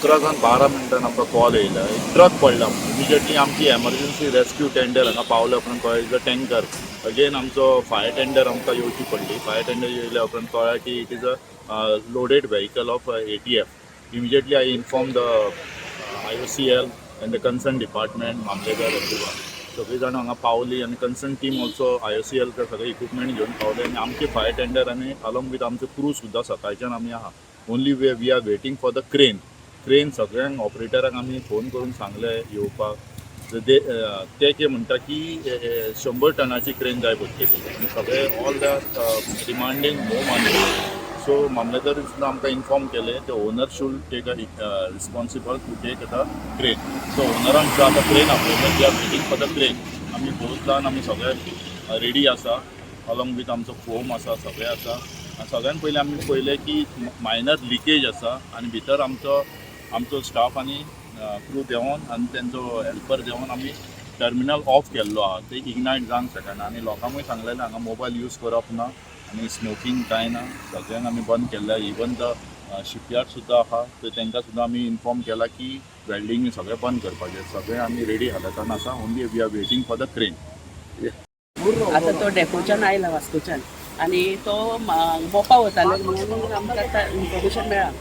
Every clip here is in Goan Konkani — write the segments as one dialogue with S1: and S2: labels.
S1: 11 जावन 12 मिनटान आमकां कॉल येयला, एक ट्रक पडला. इमिजिएटली आमची एमर्जन्सी रेस्क्यू टेंडर हांगा पावल्या उपरांत कळ्ळें is a tanker. Again आमचो फायर टेंडर आमकां येवची पडली. फायर टेंडर येयल्या उपरांत कळ्ळें की it is a loaded vehicle of ATF. Immediately I inform the IOCL and the concern department, मामलेदार, एवरीवन. सगळीं जाणां हांगा पावली आनी कन्सर्न टीम ऑल्सो, आयओसीएल सगळे इक्विपमेंट घेवन पावले आनी आमचे फायर टेंडर आनी अलॉंग विथ आमचे क्रू सुद्दां सकाळच्यान आमी आहा. Only way we are waiting for the crane. Crane सगळ्यांक ऑपरेटरांक आमी फोन करून सांगले येवपाक. ते ते कितें म्हणटा की 100 टनाची क्रेन जाय पडटली आनी सगळे all the demanding more money. So मामलेदार सुद्दां आमकां इन्फॉर्म केलें, ते owner should take a responsible to take the crane. So ओनरान सुद्दां आतां crane आपयलें. They are waiting for the crane. आमी पोर्टलान आमी सगळे रेडी आसा, अलॉंग विथ आमचो फोम आसा, सगळें आसा. आनी सगळ्यान पयलीं आमी पळयलें की मायनर लिकेज आसा आनी भितर आमचो आमचो स्टाफ आनी क्रू देंवोन आनी तेंचो हेल्पर देंवोन आमी टर्मिनल ऑफ केल्लो आहा. ते इग्नायट जावंक शकना. आनी लोकांकूय सांगलेलें, हांगा मोबायल यूज करप ना आनी स्मोकींग कांय ना. सगळ्यांक आमी बंद केल्लें. इवन the shipyard सुद्दां आहा, तर तांकां सुद्दां आमी इन्फॉर्म केला की वेल्डींग सगळें बंद करपाचें. सगळें आमी रेडी हालतान आसा. Only we are waiting for the crane.
S2: आतां तो डेपोच्यान आयला वास्कोच्यान आनी तो मोपा वतालो म्हणून आमकां आतां इन्फॉर्मेशन मेळ्ळां.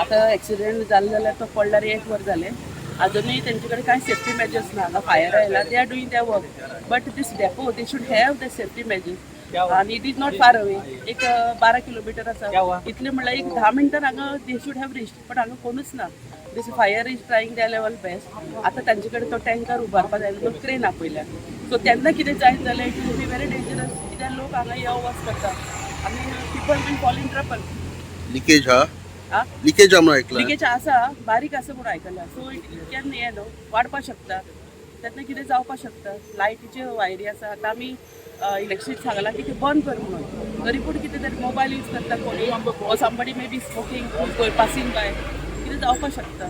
S2: आतां एक्सिडेंट जालो जाल्यार तो पडल्यार एक वर जालें, अजुनूय तेंचे कडेन कांय सेफ्टी मेजर्स ना. हांगा फायर आयला, they are doing their work, but this depot, they should have the safety measures. आनी it is not far away. एक 12 किलोमिटर आसा. इतलें म्हणल्यार एक 10 मिनटान हांगा they should have reached, but हांगा कोणूच ना. This fire is trying their level best. आतां तांचे कडेन तो टँकर उबारपा जाय, तो क्रेन आपयल्या. सो तेन्ना कितें जायत जाल्यार it will be very dangerous, कित्याक लोक हांगा यो वच करता आनी people will fall in trouble.
S3: Leakage हा.
S2: हा.
S3: लिकेज हा म्हणून ऐकलं.
S2: लिकेज आसा, बारीक आसा म्हणून आयकलां. सो it can हें न्हू, वाडपाक शकता. तेन्ना कितें जावपाक शकता. लायटीच्यो वायरी आसा. आतां आमी इलेक्ट्रिक सांगलां की ते बंद कर म्हणून, तरी पूण कितें तरी मोबायल यूज करता कोणी or somebody may be smoking, passing by, कितें जावपाक शकता.